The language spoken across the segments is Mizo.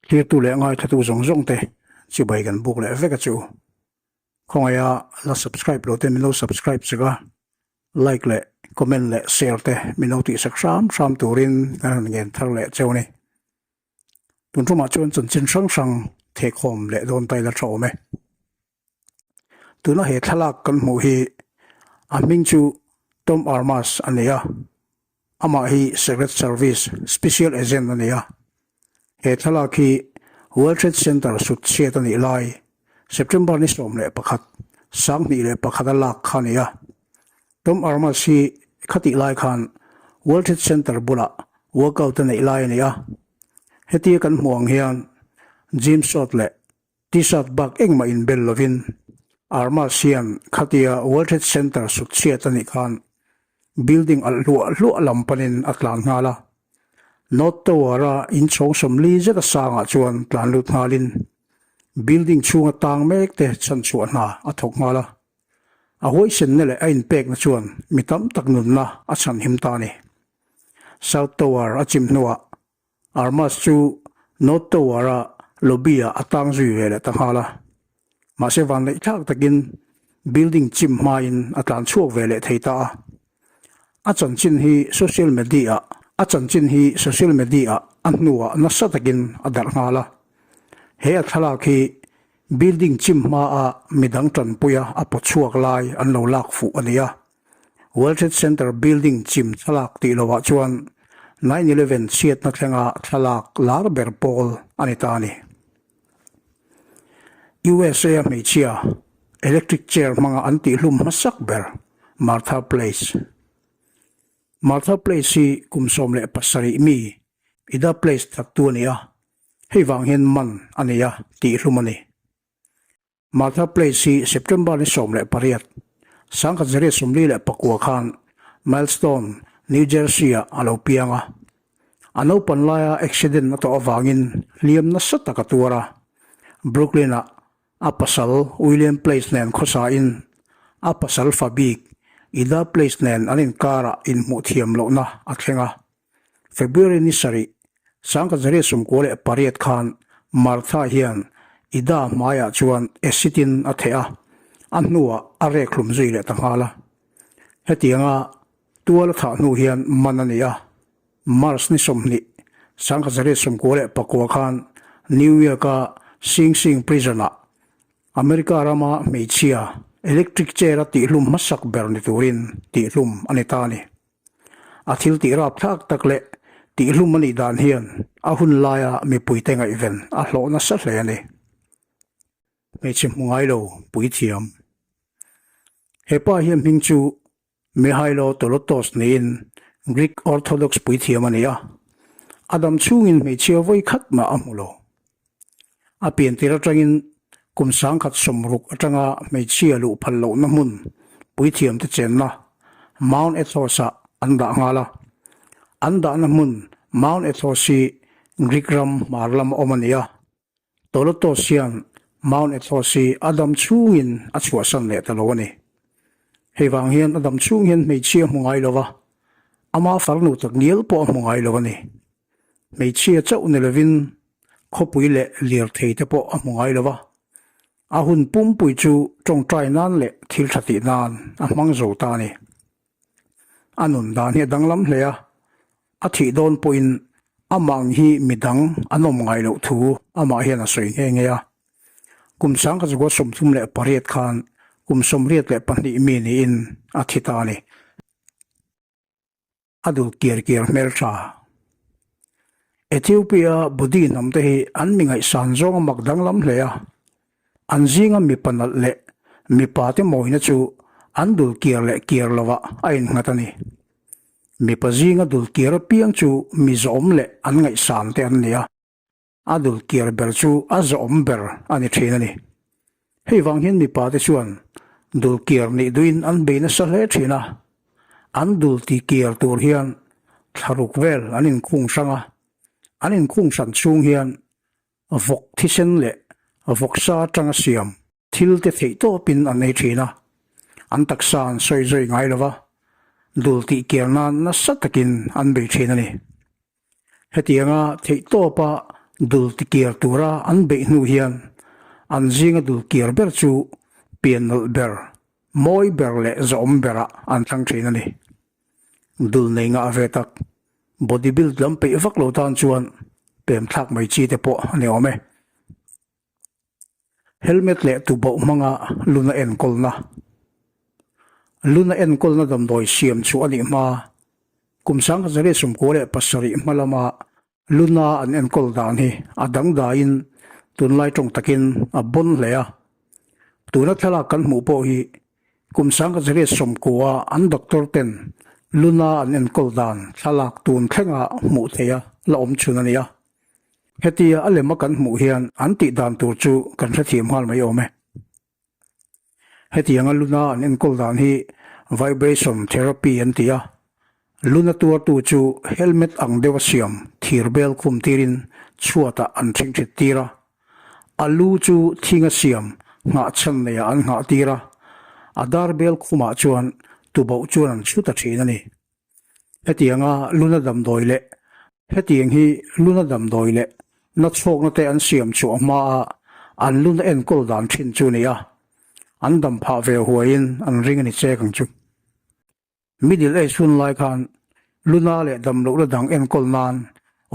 Thlirtu leh ngaithlatu zawng zawng te chibai kan buk leh vek a chu. Khawngaiha la subscribe lo te min lo subscribe chak a, like leh comment leh share te min lo tihsak hram hram turin kan han ngen thar leh cheu a ni. Tun tumah chuan chanchin hrang hrang thehkhawm leh dawn ta ila tha awm e. Tuna he thlalak kan hmuh hi a hming chu Tom Armas a ni a, amah hi Secret Service Special Agent a ni a. He thlalak hi World Trade Center sut chhiat a nih lai September ni 11, 2001 a lak kha a ni a. Tom Armas hi khatih lai khan World Trade Center bulah workout a neih lai a ni a. Hetia kan hmuh ang hian gym short leh T-shirt bak engmah inbel lovin Armas hian khatia World Trade Center sut chhiat a nih khan building alh hluah hluah lam panin a tlan nghal a. North Tower-a inchhawng 40 zeta sangah chuan tlan lut nghalin building chhunga tang mek te chhanchhuah hna a thawk nghal a. A huaisenna leh a inpekna chuan mi tam tak nunna a chhanhim ta a ni. South Tower a chim hnuah Armas chu North Tower-a lobby-ah a tang zui ve leh ta nghal a. Mahse vanneih thlak takin building chim hmain a tlan chhuak ve leh thei ta a. A chanchin hi social media-ah a chanchin hi social media-ah a hnuah nasa takin a darh nghal a. He a thlalak hi building chim hmaa midang tanpuia a pawt chhuak lai an lo lak fuh a ni a. World Trade Center building chim thlalak tih lovah chuan 9/11 chhiatna thlenga thlalak lar ber pawl a ni ta a ni. USA a hmeichhia electric chair hmanga an tihhlum hmasak ber Martha Place. Martha Place hi kum 17 mi Ida Place thattu a ni a, hei vang hian man a nei a, tihhlum a ni. Martha Place hi September ni 18, 1949 khan Milestone, New Jersey-ah a lo piang a. A naupan laia accident a tawh avangin hliam nasa tak a tuar a. Brooklyn-ah a pasal William Place nen khawsain a pasal fa bik Ida Place nen an inkarah inhmuh thiam lohna a thleng a. February ni sarih, 1998 khan Martha hian Ida hmaiah chuan acid in a theh a, a hnuah a rek hlum zui leh ta nghal a. Hetianga tual a thah hnu hian man a ni a, March ni 20, 1999 khan New York-a Sing Sing Prison-ah America rama hmeichhia electric chair-a tihhlum hmasak ber ni turin tihhlum a ni ta a ni. A thil tih rapthlak tak leh tihhlum a nih dan hian a hun laia mipuite ngaihven a hlawh nasa hle a ni. Hmeichhe hmu ngai lo puithiam. He pa hian hming chu Mihailo Tolotos niin Greek Orthodox puithiam a ni a, a dam chhungin hmeichhia vawi khat mah a hmu lo. A piantir atangin kum 1060 atanga hmeichhia luh phal lohna hmun puithiamte chenna Mount Athos-ah an dah nghal a. An dahna hmun Mount Athos hi Greek ram hmar lama awm a ni a. Tolotos hian Mount Athos hi a dam chhungin a chhuahsan leh ta lo a ni. Hei vang hian a dam chhung hian hmeichhia hmu ngai lo va, ama farnu takngial pawh a hmu ngai lo a ni. Hmeichhia chauh ni lovin khawpui leh lirthei te pawh a hmu ngai lo va, a hun pumpui chu tawngtai nan leh thil tha tih nan a hmang zo ta a ni. A nun dan hi a danglam hle a, a thih dawn pawhin amah ang hi midang an awm ngai loh thu amah hian a sawi nghe nghe a. Kum 1938 khan kum 82 mi niin a thi ta a ni. A dul kiar kiar hmel tha. Ethiopia Budi hnam te hi an mi ngaihsan zawng a mak danglam hle a. An zinga mipa nalh leh mipa te mawina chu an dul kiar leh kiar lovah a innghat a ni. Mipa zinga dul kiar apiang chu mi zawm leh an ngaihsan te an ni a. A dul kiar ber chu a zawhawm ber a ni thin a ni. Hei vang hian mipa te chuan dul kiar nih duhin an bei nasa hle thin a, an dul ti kiar tur hian thlaruk vel an inkhung hrang a, an inkhung hran chhung hian vawk thisen leh vawksa atanga siam thil te theih tawpin an ei thin a, an taksa an sawi zui ngai lo va, dul tih kiar nan nasa takin an bei thin a ni. Hetianga theih tawpa Dul tikir tura an beih hnu hian an zinga dul kir ber chu pian nawlh ber, mawi ber leh zawhawm berah an thlang thin a ni. Dul nei ngah ve tak, body build lam peih vak lo tan chuan pem thlak mai chi te pawh a ni awm e. Helmet leh tuboh hmanga luna enkawlna Luna enkawlna damdawi siam chu a nih hma kum 1997 hma lama Luna an enkawl dan hi a dangdaiin tunlai tawng takin a bawn hle a. Tuna thlalak kan hmuh pawh hi kum 1990 a an doctor ten Luna an enkawl dan thlalak tun thlenga hmuh theiha la awm chhun a ni a. Hetia a lema kan hmuh hian an tih dan tur chu kan hrethiam nghal mai awm e. Hetianga luna an enkawl dan hi vibration therapy an ti a, luna tuartu chu helmet ang deuha siam thir bel khum tirin chhuatah an thingthit tir a, a lu chu thinga siam nghah chhan neiah an nghah tir a, a dar bel khumah chuan tuboh chuan an chhu ta thin a ni. Hetianga luna damdawi leh Hetiang hi luna damdawi leh nachhawkna te an siam chhuah hmaa an luna enkawl dan thin chu a ni a, an dam phah ve huaiin an ring a ni chek ang chu. Middle Age hun lai khan luna leh damlohna dang enkawl nan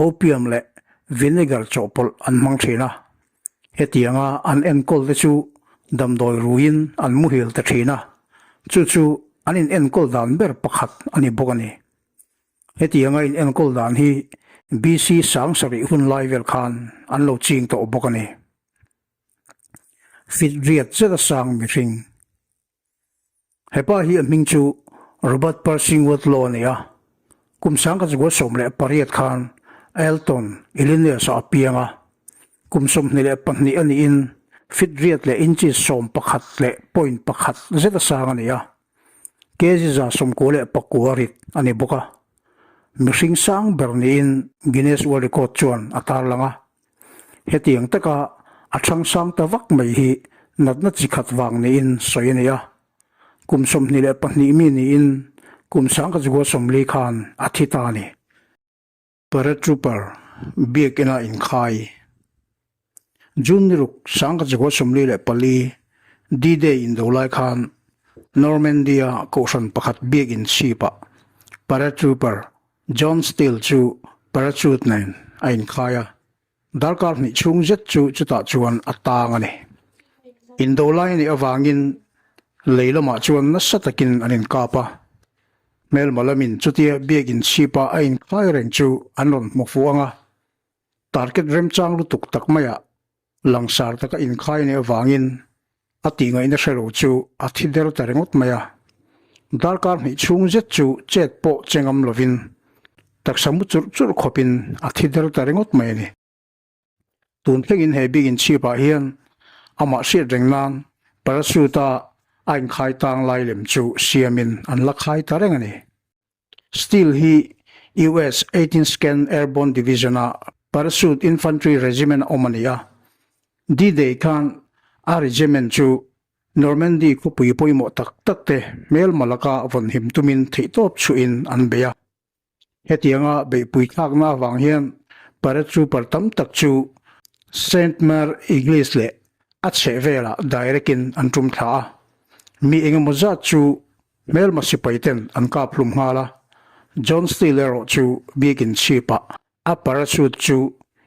opium leh vinegar chawhpawlh an hmang thin a, Hetianga an enkawl te chu damdawi ruiin an muhil ta thin a, chu chu an in enkawl dan ber pakhat a ni bawk a ni. Hetianga in enkawl dan hi BC 7000 hun lai vel khan an lo ching tawh bawk a ni. Fit riat zet a sang mihring. Hepa hi a hming chu Robert Pershing Wadlow a ni a, kum 1918 khan Alton, Illinois-ah a piang a. Kum 22 a niin feet riat leh inches 11 leh point pakhat zet a sang a ni a, kg 99 rit a ni bawk a. Mihring sang ber niin Guinness World Record chuan a tarlang a. Hetiang taka a chhang sang ta vak mai hi natna chi khat vang niin sawi a ni a. Kum 22 mi niin kum 1940 khan a thi ta a ni. Paratrooper biakina inkhai June ni ruk 1944 D-Day indo lai khan Normandy-a kohhran pakhat biakin chhipah paratrooper John Steele chu parachute nen a inkhai a, darkar hnih chhung zet chu chutah chuan a tang a ni. Indo lai a nih avangin lei lamah chuan nasa takin an inkap a, hmelma lamin chutia biakin chhipa a inkhai reng chu an rawn hmu fuh ang a, target remchang lutuk tak maiah Langsar taka inkhai nih avangin a tihngaihna hre lo chu a thi der ta ringawt mai a. Darkar hnih chhung zet chu chet pawh che ngam lovin taksa mu churh churh khawpin a thi der ta ringawt mai a ni. Tun thlengin he bik inchhipah hian amah hriat reng nan parachute-a a inkhai tang lai lem chu siamin an la khai ta reng a ni. Steele hi US 18nd Airborne Division-a Parachute Infantry Regiment a awm a ni a. D-Day khan a regiment chu Normandy khawpui pawimawh tak tak te hmelma laka vawnhim tumin theihtawp chhuahin an bei a. Hetianga beihpui thlakna avang hian paratrooper tam tak chu Sainte-Mère-Église leh a chhehvelah direct-in an tum thla a. Mi engemaw zat chu Hmelma sipai ten an kap hlum nghal a, John Steele erawh chu biakin chhipah a parachute chu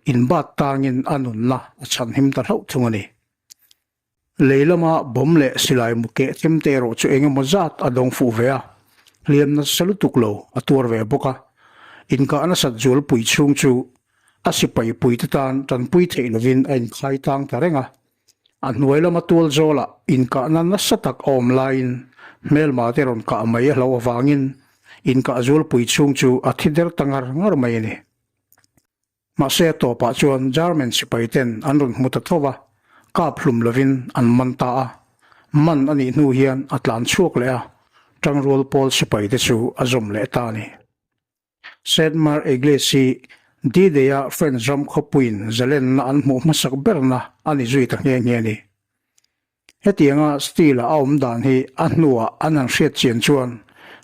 inbat tangin a nunna a chhanhim ta hlauh thung a ni. Lei lama bomb leh silai mu keh them te erawh chu engemaw zat a dawng fuh ve a, hliam nasa lutuk lo a tuar ve bawk a. Inkah nasat zualpui chhung chu a sipai puite tan tanpui theih lovin a inkhai tang ta reng a. A hnuai lama tual zawlah inkahna nasa tak a awm laiin hmelma te rawn kah mai a hlauh avangin inkah zualpui chhung chu a thi der ta ngar ngar mai a ni. Mahse a tawpah chuan German sipai ten an rawn hmu ta tho va, kap hlum lovin an man ta a. Man a nih hnu hian a tlan chhuak leh a, tangrual pawl sipai te chu a zawm leh ta a ni. Saint-Marc Église hi D-Day-a French ram khawpuiin zalenna an hmuh hmasak berna a ni zui ta nghe nghe a ni. Hetianga Steele-a a awm dan hi a hnuah an han hriat chian chuan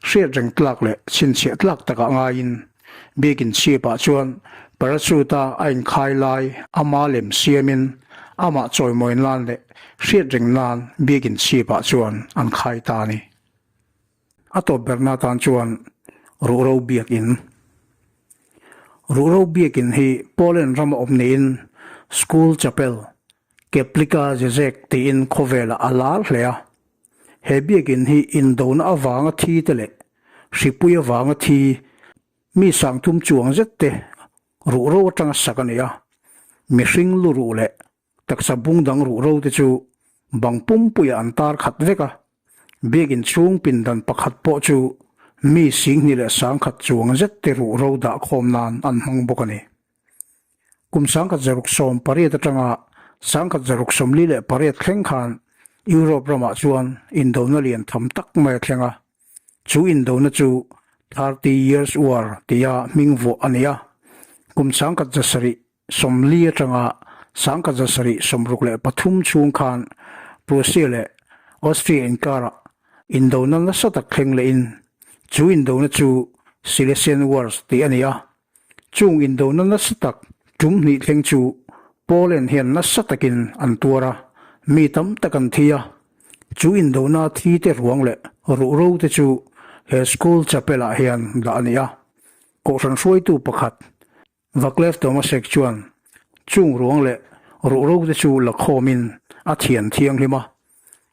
hriat reng tlak leh chhinchhiah tlak takah ngaiin biakin chhipah chuan. Parachute-a a inkhai lai ama lem siamin amah chawimawi nan leh hriat reng nan biakin chhipah chuan an khai ta a ni. A tawp berna atan chuan Ruhro Biakin. Ruhro Biakin hi Poland rama awm niin School Chapel, Kaplica Zizek tiin khawvelah a lar hle a. He biakin hi indona avanga thi te leh hripui avanga thi mi sangthum chuang zet te ruhro atanga sak a ni a. Mihring lu ruh leh taksa bung dang ruhro te chu bang pumpuiah an tar khat vek a. Biakin chhung pindan pakhat pawh chu mi singhnih leh sangkhat chuang zet te ruhro dah khawm nan an hmang bawk a ni. Kum 1918 atanga 1948 thleng khan Europe ramah chuan indona lian tham tak mai a thleng a. Chu indona chu 30 Years War tia hming vuah a ni a. Kum 1940 atanga 1963 chhung khan Prussia leh Austria inkarah indona nasa tak thleng lehin chu indona chu Silesian Wars tih a ni a. Chung indona nasa tak tum hnih thleng chu Poland hian nasa takin an tuar a, mi tam tak an thi a. Chu indona thi te ruang leh ruhro te chu he school chapel ah hian dah a ni a. Kohhran hruaitu pakhat Vaclav Tomasek chuan chung ruang leh ruhro te chu la khawmin a thian thianghlim a.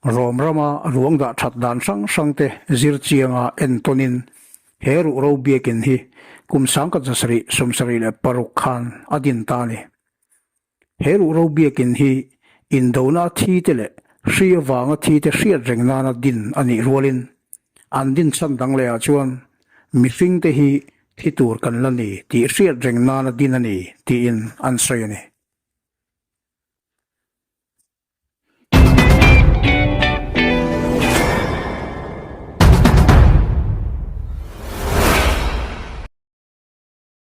Rom rama ruang dah that dan hrang hrang te zir chianga entawnin he ruhro biakin hi kum 1776 khan a din ta a ni. He ruhro biakin hi indona a thi te leh hri avanga thi te hriat reng nana din a nih rualin an din chhan dang lehah chuan mihring te hi thi tur kan la ni tih hriat reng nana din a ni tiin an sawi a ni.